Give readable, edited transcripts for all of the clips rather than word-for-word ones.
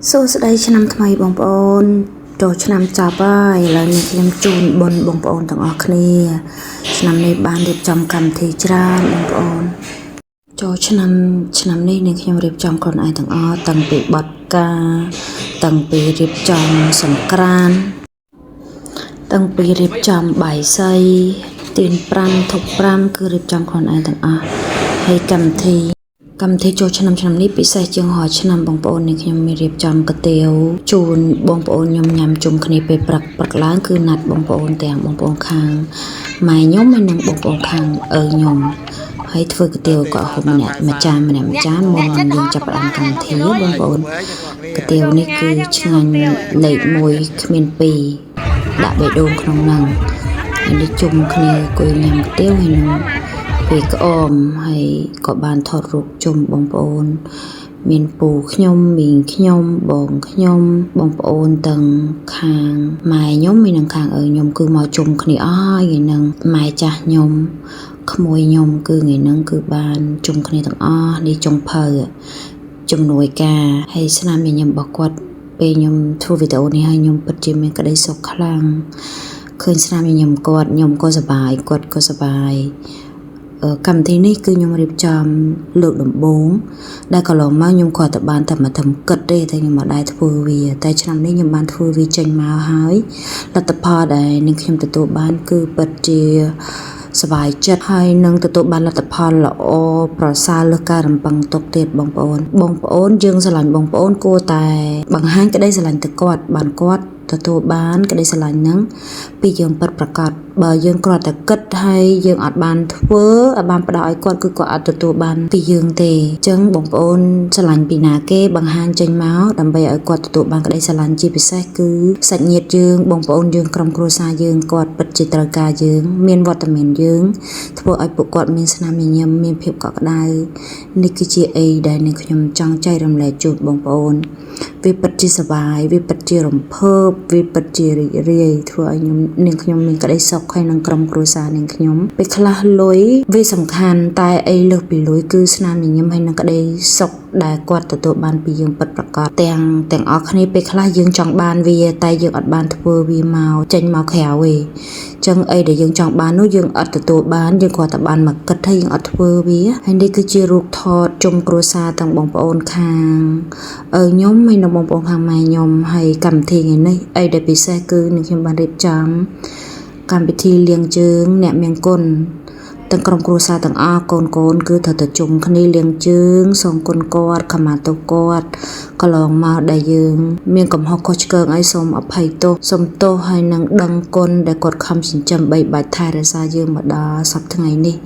សួស្តីឆ្នាំថ្មីបងប្អូនចូលឆ្នាំចប់ហើយឥឡូវនេះខ្ញុំជូនបុណ្យបងប្អូនទាំងអស់គ្នា ឆ្នាំនេះបានរៀបចំកម្មវិធីច្រើនបងប្អូន ចូលឆ្នាំឆ្នាំនេះនាងខ្ញុំរៀបចំខ្លួនឯងទាំងអស់តាំងពីបត់ការតាំងពីរៀបចំសង្ក្រានតាំងពីរៀបចំបាយសីទៀន5ធុប5គឺរៀបចំខ្លួនឯងទាំងអស់ហើយកម្មវិធីកម្មវិធីចូលឆ្នាំឆ្នាំនេះពិសេសជាងរាល់ឆ្នាំបងប្អូននាងខ្ញុំមានរៀបចំកាទៀវជូនបងប្អូនខ្ញុំញ៉ាំជុំគ្នាពេលព្រឹកព្រឹកឡើងគឺណាត់បងប្អូនទាំងបងប្អូនខាងម៉ែខ្ញុំហើយនិងបងប្អូនខាងឪខ្ញុំ ហើយធ្វើកាទៀវក៏ហូបម្នាក់មួយចានម្នាក់មួយចានមុននឹងយើងចាប់ផ្ដើមកម្មវិធីបងប្អូនកាទៀវនេះគឺឆ្ងាញ់លេខ1គ្មាន2ដាក់បេះដូងក្នុងហ្នឹងហើយនេះជុំគ្នាអង្គុយញ៉ាំកាទៀវហើយនឹងពេលក្អមហើយក៏បានថតរូបជុំបងប្អូន មានពូខ្ញុំមីងខ្ញុំបងខ្ញុំបងប្អូនទាំងខាងម៉ែខ្ញុំហើយនិងខាងឪខ្ញុំគឺមកជុំគ្នាអស់ហើយថ្ងៃហ្នឹងម៉ែចាស់ខ្ញុំក្មួយខ្ញុំគឺថ្ងៃហ្នឹងគឺបានជុំគ្នាទាំងអស់នេះចុងភៅជំនួយការហើយស្នាមញញឹមរបស់គាត់ពេលខ្ញុំធ្វើវីដេអូនេះហើយខ្ញុំពិតជាមានក្តីសុខខ្លាំងឃើញស្នាមញញឹមគាត់ខ្ញុំក៏សប្បាយគាត់ក៏សប្បាយ អឺកម្មវិធីនេះគឺខ្ញុំរៀបចំលើកដំបូងដែលកន្លងមកខ្ញុំគ្រាន់តែបានតែមកធ្វើគិតទេតែខ្ញុំមិនដែលធ្វើវាតែឆ្នាំនេះខ្ញុំបានធ្វើវាចេញមកហើយលទ្ធផលដែលនឹងខ្ញុំទទួលបានគឺពិតជាសប្បាយចិត្តហើយនឹងទទួលបានលទ្ធផលល្អប្រសើរលើសការរំពឹងទុកទៀតបងប្អូនបងប្អូនយើងស្រឡាញ់បងប្អូនគួរតែបង្ហាញក្តីស្រឡាញ់ទៅគាត់បានគាត់ទទួលបានក្តីស្រឡាញ់ហ្នឹងពីយើងពិតប្រាកដបើយើងគ្រាន់តែគិតហើយយើងអត់បានធ្វើអត់បានផ្ដល់ឲ្យគាត់គឺគាត់អត់ទទួលបានពីយើងទេអញ្ចឹងបងប្អូនស្រឡាញ់ពីណាគេបង្ហាញចេញមកដើម្បីឲ្យគាត់ទទួលបានក្តីស្រឡាញ់ជាពិសេសគឺសាច់ញាតិយើងបងប្អូនយើងក្រុមគ្រួសារយើងគាត់ពិតជាត្រូវការយើងមានវត្តមានយើងធ្វើឲ្យពួកគាត់មានស្នាមញញឹមមានភាពកក់ក្ដៅនេះគឺជាអីដែលនាងខ្ញុំចង់ចែករំលែកជូនបងប្អូន វាពិតជាសប្បាយវាពិតជារំភើបវាពិតជារីករាយធ្វើឲ្យខ្ញុំនាងខ្ញុំមានក្តីសុខហើយនឹងក្រុមគ្រួសារនាងខ្ញុំពេលខ្លះលុយវាសំខាន់តែអីលើសពីលុយគឺស្នាមញញឹមហើយនឹងក្តីសុខដែលគាត់ទទួលបានពីយើងពិតប្រាកដទាំងទាំងអស់គ្នាពេលខ្លះយើងចង់បានវាតែយើងអត់បានធ្វើវាមកចេញមកក្រៅទេចឹងអីដែលយើងចង់បាននោះយើងអត់ទទួលបានយើងគ្រាន់តែបានមកគិតហើយយើងអត់ធ្វើវាហើយនេះគឺជារូបថតជុំគ្រួសារទាំងបងប្អូនខាង ឪខ្ញុំហើយនិងបងប្អូនខាងម៉ែខ្ញុំហើយកម្មវិធីថ្ងៃនេះអីដែលពិសេសគឺនឹងខ្ញុំបានរៀបចំកម្មវិធីលាងជើងអ្នកមានគុណទាំងក្រុមគ្រួសារទាំងអស់កូនកូនគឺត្រូវតែជុំគ្នាលាងជើងសងគុណគាត់ខមាទោសគាត់កន្លងមកដែលយើង មានកំហុសខុសឆ្គងអីសូមអភ័យទោសសូមទោសហើយនឹងដឹងគុណដែលគាត់ខំចិញ្ចឹមបីបាច់ថែរក្សាយើងមកដល់សប្តាហ៍ថ្ងៃនេះ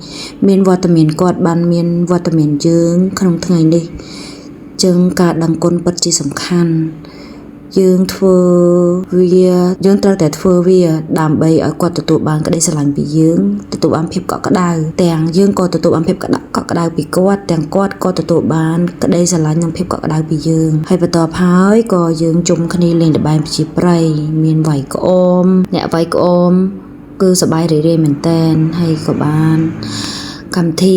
មានវត្តមានគាត់បានមានវត្តមានយើងក្នុងថ្ងៃនេះ ចឹងការដឹងគុណពិតជាសំខាន់យើងធ្វើវាយើងត្រូវតែធ្វើវាដើម្បីឲ្យគាត់ទទួលបានក្តីស្រឡាញ់ពីយើងទទួលបានភាពកក់ក្ដៅទាំងយើងក៏ទទួលបានភាពកក់ក្ដៅពីគាត់ទាំងគាត់ក៏ទទួលបានក្តីស្រឡាញ់និងភាពកក់ក្ដៅពីយើងហើយបន្ទាប់ហើយក៏យើងជុំគ្នាលេងល្បែងប្រជាប្រិយមានវាយក្អមអ្នកវាយក្អមគឺសប្បាយរីករាយមែនតែនហើយក៏បាន កម្មវិធី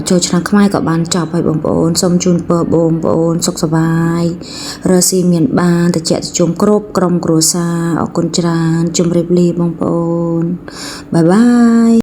ចូលឆ្នាំខ្មែរក៏បានចប់ហើយបងប្អូនសូមជូនពរបងប្អូនសុខសប្បាយរកស៊ីមានបានតិចតិជុំគ្រប់ក្រុមគ្រួសារអរគុណច្រើនជម្រាបលាបងប្អូន bye bye.